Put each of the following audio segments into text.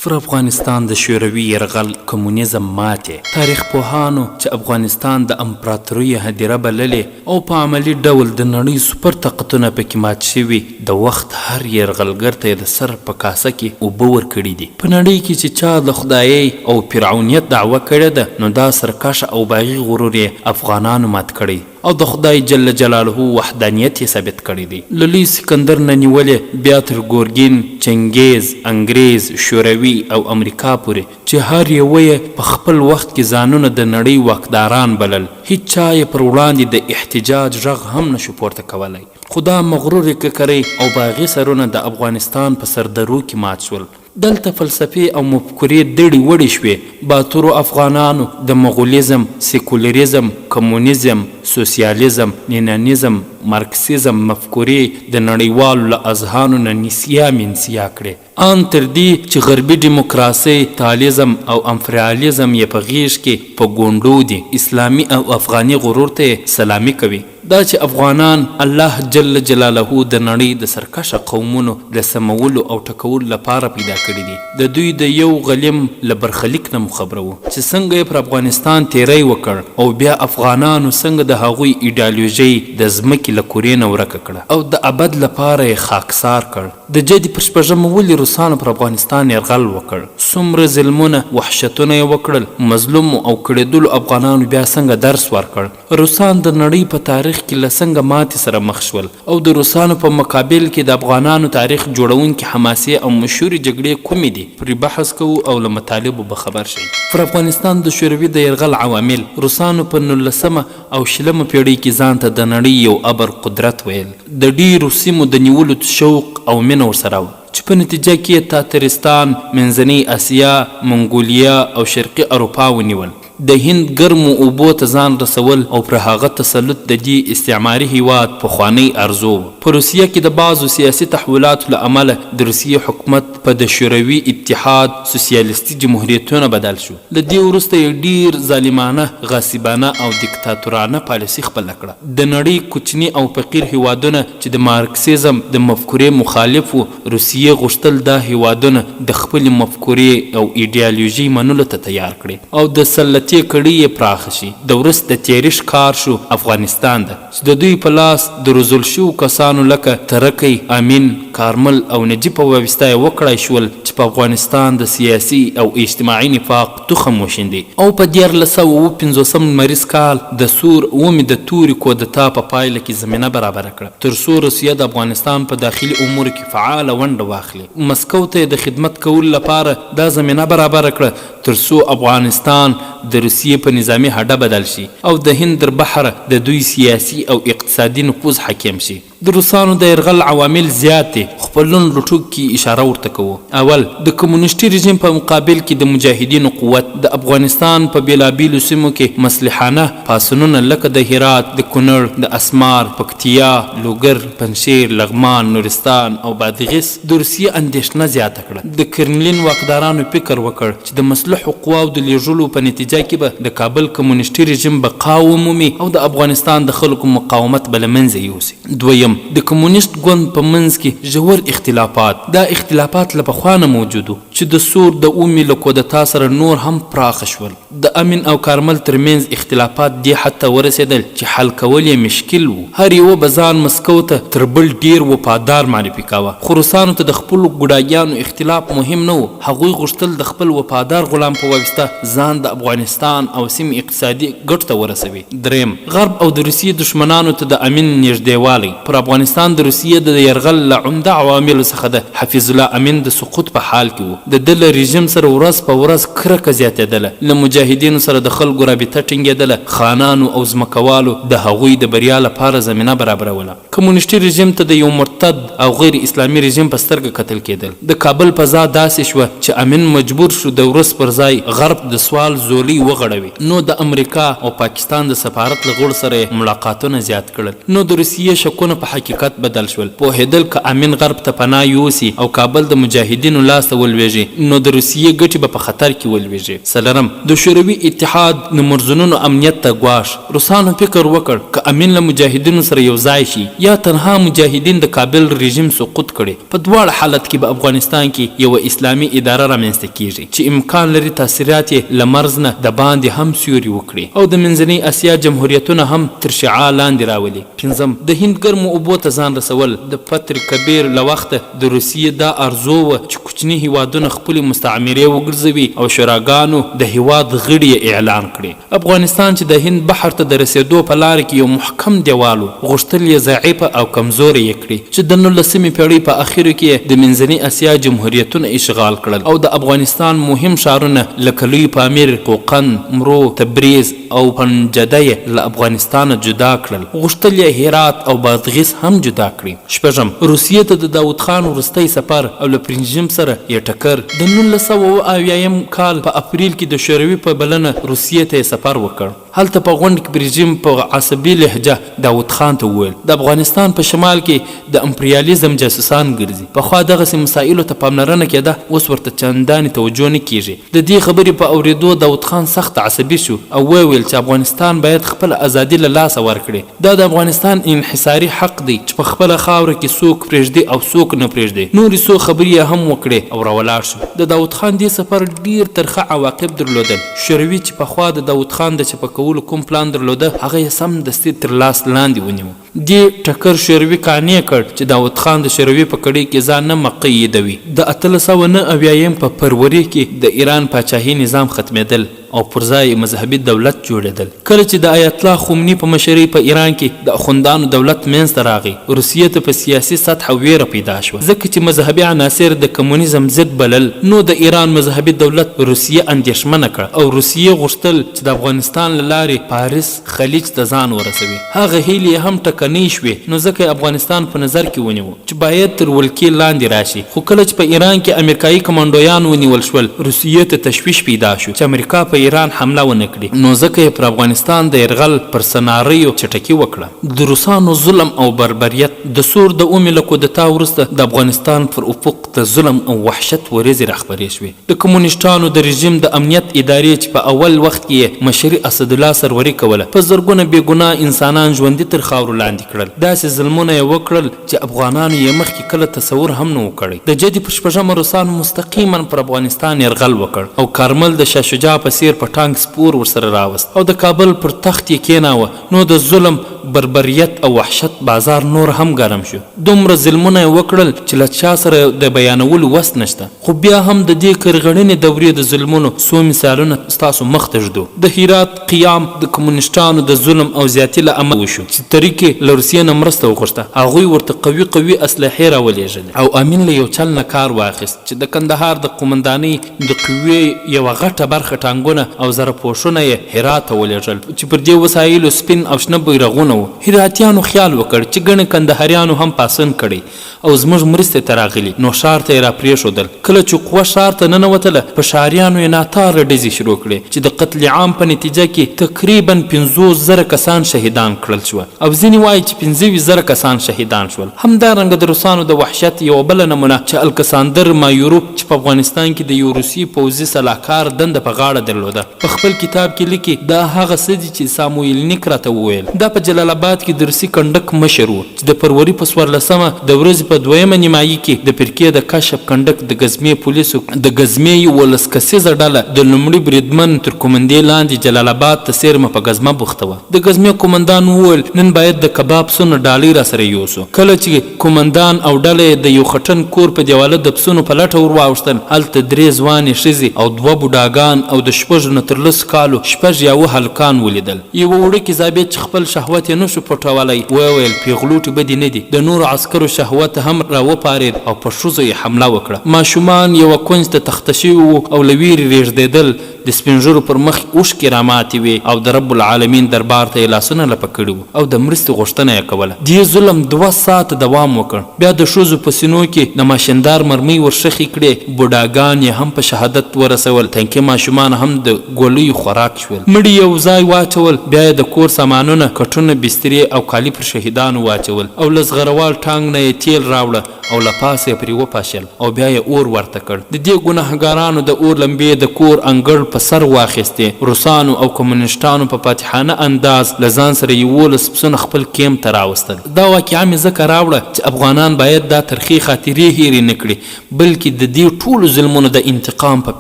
پر افغانستان د شوروي یرغل، کمونیزم ماتې، تاریخ پوهانو چې افغانستان د امپراتوریو هدیره بللې او په عملي ډول د نړۍ سوپر طاقتونه پکې مات شوي، د وخت هر یرغلګر ته یې د سر په کاسه کې اوبه ورکړي دي. په نړۍ کې چې چا د خدایۍ او فرعونیت دعوه کړې ده، نو دا سرکښه او باغي غرور یې افغانانو مات کړی. او د خدای جل جلاله وحدانیت یې ثابت کړی دی. له لوی سکندر نه نیولې بیا تر ګورګین، چنګیز، انګریز، شوروي او امریکا پورې چې هر یوه یې په خپل وخت کې ځانونه د نړۍ واکداران بلل، هیچا یې پر وړاندې د احتجاج غږ هم نه شو پورته کولای. خو دا مغرورې ککرۍ او باغي سرونه د افغانستان په سردرو کې مات شول. دلته فلسفې او مفکورې دړې وړې شوې، باتورو افغانانو د مغوليزم، سيکولريزم، کمونيزم، سوسياليزم، ليننيزم، مارکسيزم مفکورې د نړيوالو له اذهانو نه نسيا منسيا کړې، آن تر دې چې غربي ډيموکراسۍ، تاليزم او امپرياليزم يې په غېږ کې په ګونډو دي، اسلامي او افغاني غرور ته يې سلامي کوي. دا چې افغانان الله جل جلاله د نړۍ د سرکشه قومونو د سمولو او ټکولو لپاره پیدا کړي دي، د دوی د یو غلیم له برخلیک نه مو خبروو چې څنګه یې پر افغانستان تیری وکړ او بیا افغانانو څنګه د هغوی ایډیالوژي د ځمکې له کورې نه ورکه کړه او د ابد لپاره یې خاکسار کړ. د جدي پر شپږمه ولې روسانو پر افغانستان یرغل وکړ؟ څومره ظلمونه، وحشتونه یې وکړل؟ مظلومو او کړېدلو افغانانو بیا څنګه درس ورکړ؟ روسان د نړۍ په تاریخ کې له څنګه ماتې سره مخ شول؟ او د روسانو په مقابل کې د افغانانو تاریخ جوړونکې حماسې او مشهورې جګړې کومې دي؟ پرې بحث کوو او له مطالبو به خبر شئ. پر افغانستان د شوروي د یرغل عوامل، روسانو په نولسمه او شلمه پېړۍ کې ځان ته د نړۍ یو ابر قدرت ویل. د ډېرو سیمو د نیولو شوق او مینه ورسره وه، چې په نتیجه کې یې تاترستان، منځنۍ اسیا، منګولیا او شرقي اروپا ونیول. د هند ګرمو اوبو ته ځان رسول او پر هغه تسلط د دې استعماري هېواد پخوانۍ ارزو وه. په روسیه کې د بعضو سیاسي تحولاتو له امله د روسیې حکومت په د شوروي اتحاد سوسیالیستي جمهوریتونه بدل شو. له دې وروسته یې ډېر ظالمانه، غاصبانه او دیکتاتورانه پالیسي خپله کړه. د نړۍ کوچني او فقیر هیوادونه چې د مارکسیزم د مفکورې مخالف وو، روسیې غوښتل دا هیوادونه د خپلې مفکورې او ایډیالوژۍ منلو ته تیار کړي او د سلطې کړۍ یې پراخه شي. د ورس د تیري ښکار شو افغانستان ده چې د دوی په لاس د روزل شوو کسانو لکه تره کی، امین، کارمل او نجیب په واسطه یې وکړای شول چې په افغانستان د سیاسي او اجتماعي نفاق تخم وشیندي او په دیارلس سوه اووه پنځوسم لمریز کال د ثور اوومې د تورې کودتا په پایله کې زمینه برابره کړه تر څو روسیه د افغانستان په داخلي امورو کې فعاله ونډه واخلي. مسکو ته یې د خدمت کولو لپاره دا زمینه برابره کړه تر څو افغانستان د روسیې په نظامي هډه بدل شي او د هند تر بحره د دوی سیاسي او اقتصادي نفوذ حاکم شي. د روسانو د یرغل عوامل زیات دي خو په لنډو ټکو کې اشاره ورته کوو. اول، د کمونیستي رژیم په مقابل کې د مجاهدینو قوت، د افغانستان په بیلابیلو سیمو کې مسلحانه پاڅونونه لکه د هرات، د کونړ، د اسمار، پکتیا، لوګر، پنجشیر، لغمان، نورستان او بادغیس د روسیې اندیښنه زیاته کړه. د کرملین واکدارانو فکر وکړ چې د مسلحو قواو د لیږلو په نتیجه کې به د کابل کمونیستي رژیم بقا ومومي او د افغانستان د خلکو مقاومت به له منځه یوسي. دویم، د کمونیست ګوند په منځ کې ژور اختلافات، دا اختلافات له پخوا نه موجود وو چې د ثور د اومې له کودتا سره نور هم پراخه شول. د امین او کارمل ترمنځ اختلافات دې حد ته ورسېدل چې حل کول یې مشکل وو. هر یوه به ځان مسکو ته تر بل ډېر وفادار معرفي کاوه، خو روسانو ته د خپلو ګوډاګیانو اختلاف مهم نه وو. هغوی غوښتل د خپل وفادار غلام په واسطه ځان د افغانستان او سیمې اقتصادي ګټو ته ورسوي. دریم، غرب او د روسیې دښمنانو ته د امین نیږدېوالی، پر افغانستان د روسیې د یرغل له عمده عواملو څخه د حفیظ الله امین د سقوط په حال کې وو. د ده له رژیم سره ورځ په ورځ کرکه زیاتېدله، له مجاهدینو سره د خلکو رابطه ټینګېدله، خانانو او ځمکوالو د هغوی د بریا لپاره زمینه برابروله. کمونیستي رژیم ته د یو مرتد او غیر اسلامي رژیم په سترګه کتل کېدل. د کابل فضا داسې شوه چې امین مجبور شو د روس پر ځای غرب د سوال ځولۍ وغړوي، نو د امریکا او پاکستان د سفارت له غړو سره یې ملاقاتونه زیات کړل، نو د روسیې شکونه په په حقیقت بدل شول. پوهېدل که امین غرب ته پناه یوسي او کابل د مجاهدینو لاس ته ولوېږي نو د روسیې ګټې به په خطر کې ولوېږي. څلورم، د شوروي اتحاد د مرزونونو امنیت ته ګواښ. روسانو فکر وکړ که امین له مجاهدینو سره یو ځای شي یا تنها مجاهدین د کابل رژیم سقوط کړي په دواړه حالت کې به افغانستان کې یوه اسلامي اداره رامنځته کېږي چې امکان لري تاثیرات یې له مرز نه دباندې هم سیوري وکړي او د منځنۍ اسیا جمهوریتونه هم تر شعاع لاندې راولي. پنځم، د هند ګرمو اوبو ته ځان رسول، د پتر کبیر له وخته د روسیې دا ارزو وه چې کوچني هیوادونه خپلې مستعمرې وګرځوي او شوراګانو د هیواد غړي یې اعلان کړي. افغانستان چې د هند بحر ته د رسېدو په لاره کې یو محکم دېوال و، غوښتل یې ضعیفه او کمزوری یې کړي چې د نولسمې پېړۍ په اخرو کې یې د منځنۍ اسیا جمهوریتونه اشغال کړل او د افغانستان مهم ښارونه لکه لوی پامیر، قوقند، مرو، تبریز او پنجده یې له افغانستانه جدا کړل، غوښتل یې هرات او بادغیس هم جدا کړي. شپږم، روسیې ته د داود خان وروستی سفر او له پرنژیم سره یې ټکر، د 1977 یم کال په اپریل کې د شوروي په بلنه روسیې ته یې سفر وکړ. هلته په غونډه کې برژیم په عصبي لهجه داود خان ته وویل، د افغانستان په شمال کې د امپریالیزم جاسوسان ګرځي. پخوا دغسې مسایلو ته پاملرنه کېده، اوس ورته چندانې توجه نه کېږي. د دې خبرې په اورېدو داود خان سخت عصبي شو او ویې ویل چې افغانستان باید خپله ازادي له لاسه ورکړي. دا د افغانستان انحصاري حق دی چې په خپله خاوره کې څوک پرېږدي او څوک نه پرېږدي. نورې څو خبرې یې هم وکړې او راولاړ شو. د داود خان دې سفر ډېر ترخه عواقب درلودل. شوروي چې پخوا د داود خان د چپه کولو کوم پلان درلوده، هغه یې سمدستي تر لاس لاندې ونیو. دې ټکر شوروي قانع کړ چې داود خان د شوروي په کړۍ کې ځان نه مقیدوي. د 1879 یم په فروري کې د ایران پاچاهي نظام ختمېدل او پر ځای یې مذهبي دولت جوړېدل. کله چې د ایت الله خمني په مشرۍ په ایران کې د اخوندانو دولت منځ ته راغی، روسیې ته په سیاسي سطحه وېره پیدا شوه، ځکه چې مذهبي عناصر د کمونیزم ضد بلل، نو د ایران مذهبي دولت روسیه اندېښمنه کړه او روسیې غوښتل چې د افغانستان له لارې پاریس خلیج ته ځان ورسوي. هغه هیلې یې هم ټکنۍ شوې، نو ځکه یې افغانستان په نظر کې ونیو، چې باید تر ولکې لاندې راشي. خو کله چې په ایران کې امریکايي کمانډویان ونیول شول، روسیې ته تشویش پیدا شو، چې امریکا په ایران حمله ونه کړي، نو ځکه یې پر افغانستان د یرغل پر سناریو چټکي وکړه. د روسانو ظلم او بربریت، د ثور د اومې له کودتا وروسته د افغانستان پر افق د ظلم او وحشت ورېځې راخپرې شوې. د کمونیسټانو د رژیم د امنیت ادارې چې په اول وخت کې یې مشري اسدالله سروري کوله، په زرګونه بې ګناه انسانان ژوندي تر خاورو لاندې کړل. داسې ظلمونه یې وکړل چې افغانانو یې مخکې کله تصور هم نه و کړی. د جدې پر شپږمه روسانو مستقیماً پر افغانستان یرغل وکړ او کارمل د شاه شجاع په څېر په ټانک سپور ورسره راوست او د کابل پر تخت یې کېناوه، نو د ظلم، بربریت او وحشت بازار نور هم ګرم شو. دومره ظلمونه یې وکړل چې له چا سره د بیانولو وس نشته. خو بیا هم د دې کرغړنې دورې د ظلمونو څو مثالونه ستاسو مخ ته ږدو. د هرات قیام د کمونسټانو د ظلم او زیاتي له امله وشو چې تره کي له روسیې نه مرسته وغوښته. هغوی ورته قوي قوي اسلحې راولېږلې او امین له یو چل نه کار واخیست چې د کندهار د قومندانۍ د قوې یوه غټه برخه ټانګونه او زره پوښونه یې هرات ته ولېږل چې پر دې وسایلو سپین او شنه بیرغونه وو. هراتیانو خیال وکړ چې ګڼې کندهاریانو هم پاڅون کړی او زموږ مرستې ته راغلي، نو ښار ته یې راپرېښودل. کله چې قوه ښار ته ننوتله، په ښاریانو یې ناتاره ډزې شروع کړې چې د قتل عام په نتیجه کې تقریباً 50,000 کسان شهیدان کړل شوه او ځینې وايي چې 25,000 کسان شهیدان شول. همدارنګه د روسانو د وحشت یوه بله نمونه چې الکساندر مایوروف چې په افغانستان کې د یو روسي پوځي سلاکار دنده په غاړه درلوده په خپل کتاب کې لیکي، دا هغه څه دي چې سامویل نیک راته وویل. دا په جلال اباد کې د روسي کنډک مشر و چې د فروري په څوارلسمه د ورځې په دویمه نیمايي کې د فرقې د کشف کنډک د ګزمې پولیسو د ګزمې 11 کسیزه ډله د لومړي بریدمن تر قومندې لاندې جلال اباد ته څېرمه په ګزمه بوخته وه. د ګزمې قومندان وویل، نن باید د کباب پسونه ډالۍ راسره یوسو. کله چې قومندان او ډله یې د یو خټن کور په دېواله د پسونو په لټه ور واوښتل، هلته درې ځوانې ښځې او دوه بوډاګان او د شپږو نه تر لسو کالو شپږ یا اووه هلکان ولیدل. یوه وړوکي ضابط چې خپل شهوت یې نه شو پټولی، وویل، پېغلوټې بدې نه دي. د نورو عسکرو شهوت هم را وپارېد او په ښځو یې حمله وکړه. ماشومان یوه کونج ته تخته شوي وو او له وېرې رېږدېدل. د سپین ږیرو پر مخ اوښکې راماتې وې او د رب العالمین دربار ته یې لاسونه لپه کړي وو او د مرستې غوښتنه یې کوله. دې ظلم دوه ساعته دوام وکړ. بیا د ښځو په سینو کې د ماشیندار مرمۍ ورښخې کړې، بوډاګان یې هم په شهادت ورسول، تنکي ماشومان هم د د ګولیو خوراک شول. مړي یې یو ځای واچول، بیا یې د کور سامانونه، کټونه، بسترې او کالي پر شهیدانو واچول او له زغروال ټانګ نه یې تېل راوړه او له پاسه یې پرې وپاشل او بیا یې اور ورته کړ. د دې ګنهګارانو د اور لمبې د کور انګړ په سر واخیستې. روسانو او کمونسټانو په فاتحانه انداز له ځان سره 11 پسونه خپل کیمپ ته راوستل. دا واقعه مې ځکه راوړه چې افغانان باید دا ترخې خاطرې هېرې نه کړي، بلکې د دې ټولو ظلمونو د انتقام په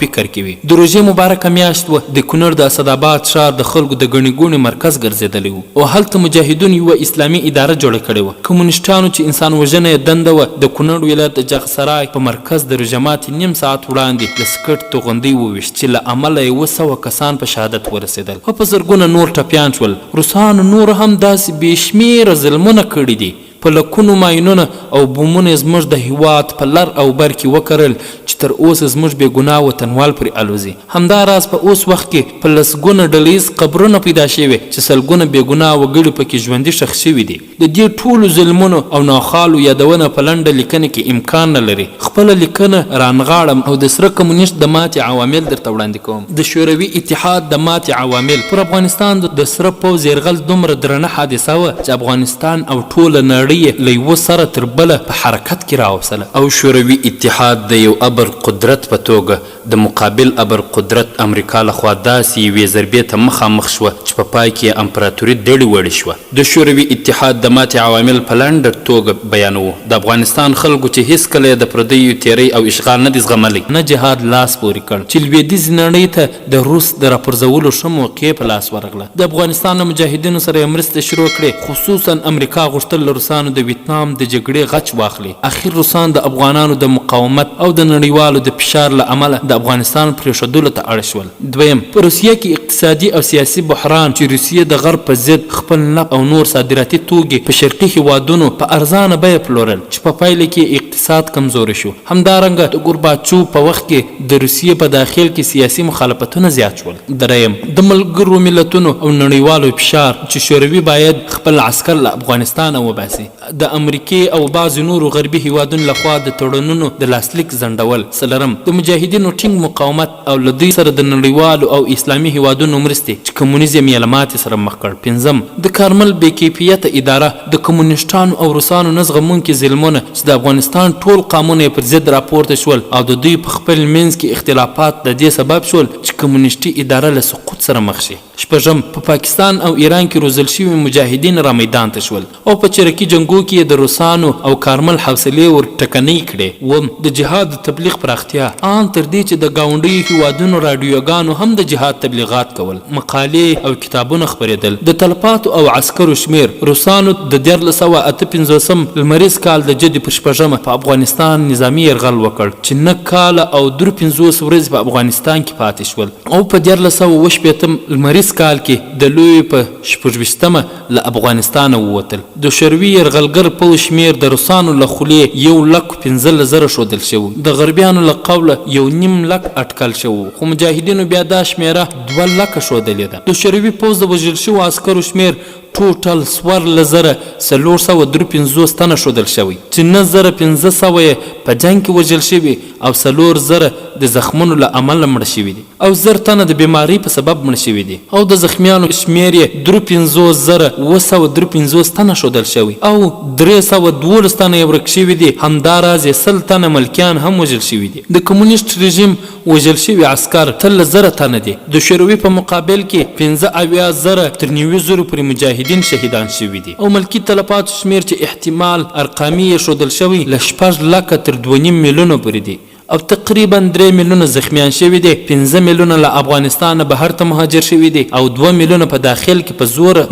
فکر کې وي. د روژې مبارکه میاشت وه، د کونړ د اسداباد ښار د خلکو د ګڼې ګوڼې مرکز ګرځېدلی و او هلته مجاهدینو یوه اسلامي اداره جوړه کړې وه. کمونسټانو چې انسان وژنه یې دنده وه، د کونړ ولایت د جغسرای په مرکز د روژه ماتي نیم ساعت وړاندې د سکټ توغندی وویشت چې له امله یې 700 کسان په شهادت ورسېدل او په زرګونه نور ټپیان شول. روسانو نور هم داسې بې شمېره ظلمونه کړي دي، په لکونو ماینونه او بمونه یې زموږ د هېواد په لر او بر کې وکرل چې تر اوسه زموږ بې ګناه وطنوال پرې الوزي. همدا راز په اوس وخت کې په لسګونه ډله ییز قبرونه پیدا شوي چې سلګونه بې ګناه وګړي په کې ژوندي ښخ شوي دي. د دې ټولو ظلمونو او ناخوالو یادونه په لنډه لیکنه کې امکان نه لري. خپله لیکنه رانغاړم او د سره کمونیست د ماتې عوامل درته وړاندې کوم. د شوروي اتحاد د ماتې عوامل، پر افغانستان د سره پوځ یرغل دومره درنه حادثه وه چې افغانستان او ټوله نړۍ یې له یوه سره تر بله په حرکت کې راوستله او شوروي اتحاد د یو ابر قدرت په توګه د مقابل ابر قدرت امریکا له خوا داسې یوې ضربې ته مخامخ شوه چې په پای کې یې امپراتوري دړې وړې شوه. د شوروي اتحاد د ماتې عوامل په لنډه توګه بیانوو، د افغانستان خلکو چې هیڅکله یې د پردیو تیری او اشغال نه دی زغملی، نه جهاد لاس پورې کړ چې لویدیځې نړۍ ته د روس د راپرځولو ښه موقع په لاس ورغله. د افغانستان له مجاهدینو سره یې مرستې شروع کړې، خصوصاً امریکا غوښتل له روسانو د ویتنام د جګړې غچ واخلي. اخر روسان د افغانانو د مقاومت او د نړیوالو د فشار له امله د افغانستان پرېښودلو ته اړ شول. دویم، په روسیه کې اقتصادي او سیاسي بحران چې روسیې د غرب په ضد خپل نفت او نور صادراتي توکي په شرقي هېوادونو په ارزانه بیه پلورل چې په پایله کې یې اقتصاد کمزوری شو. همدارنګه د ګورباچوف په وخت کې د روسیې په داخل کې سیاسي مخالفتونه زیات شول. درېیم، د ملګرو ملتونو او نړیوالو فشار چې شوروي باید خپل عسکر له افغانستانه وباسي. د امریکې او بعضې نورو غربي هیوادونو له خوا د تړونونو د لاسلیک ځنډول. څلورم، د مجاهدینو ټینګ مقاومت او له دوی سره د نړیوالو او اسلامي هیوادونو مرستې چې کمونیزم یې له ماتې سره مخ کړ. پنځم، د کارمل بې کیفیته اداره، د کمونیسټانو او روسانو نه زغمونکي ظلمونه چې د افغانستان ټول قامونه یې پر ضد راپورته شول او د دوی په خپل منځ کې اختلافات د دې سبب شول چې کمونیسټي اداره له سقوط سره مخ شي. شپږم، په پاکستان او ایران کې روزل شوي مجاهدین را میدان ته شول او په چرکي جنګو کې یې د روسانو او کارمل حوصلې ور ټکنۍ کړې. اووم، د جهاد د تبلیغ پراختیا، آن تر دې چې د ګاونډیو هیوادونو راډیوګانو هم د جهاد تبلیغات کول، مقالې او کتابونه خپرېدل. د تلفاتو او عسکرو شمېر، روسانو د 1358 لمریز کال د جدې پر شپږمه په افغانستان نظامي یرغل وکړ چې نهه کاله او 53 ورځې په افغانستان کې پاتې شول. او په 1367 لمریز کال کې د لویې په 26 مه له افغانستانه ووتل. د شوروي یرغلګر پوځ شمېر د روسانو له خولې یو لک 15 زره ښودل شوی، د غربیانو له قوله یو نیم لک اټکل شوی و، خو مجاهدینو بیا دا شمېره 2 لکه ښودلې ده. د شوروي پوځ د وژل شوو عسکرو شمېر ټوټل 14453 تنه ښودل شوی، چې 9500 یې په جنګ کې وژل شوي او 4000 د زخمونو له امله مړه شوي دي او 1000 تنه د بیمارۍ په سبب مړه شوي دي او د زخمیانو شمېر یې 53753 تنه ښودل شوی او 312 تنه یې ورک شوي دي. همداراز یې 100 تنه ملکیان هم وژل شوي دي. د کمونیست رژیم وژل شوي عسکر 18 زره تنه دي. د شوروي په مقابل کې 75 زره تر 90 زرو پورې مجاهدین شهیدان شوي دي او ملکي تلفاتو شمېر چې احتمال ارقامي یې ښودل شوی له 6 لکه تر 2.5 میلیونه پورې دي او تقریبا 3 میلیونه زخمیان شوي دي. 5 میلیونه له افغانستانه بهر ته مهاجر شوي دي او 2 میلیونه په داخل کې په زوره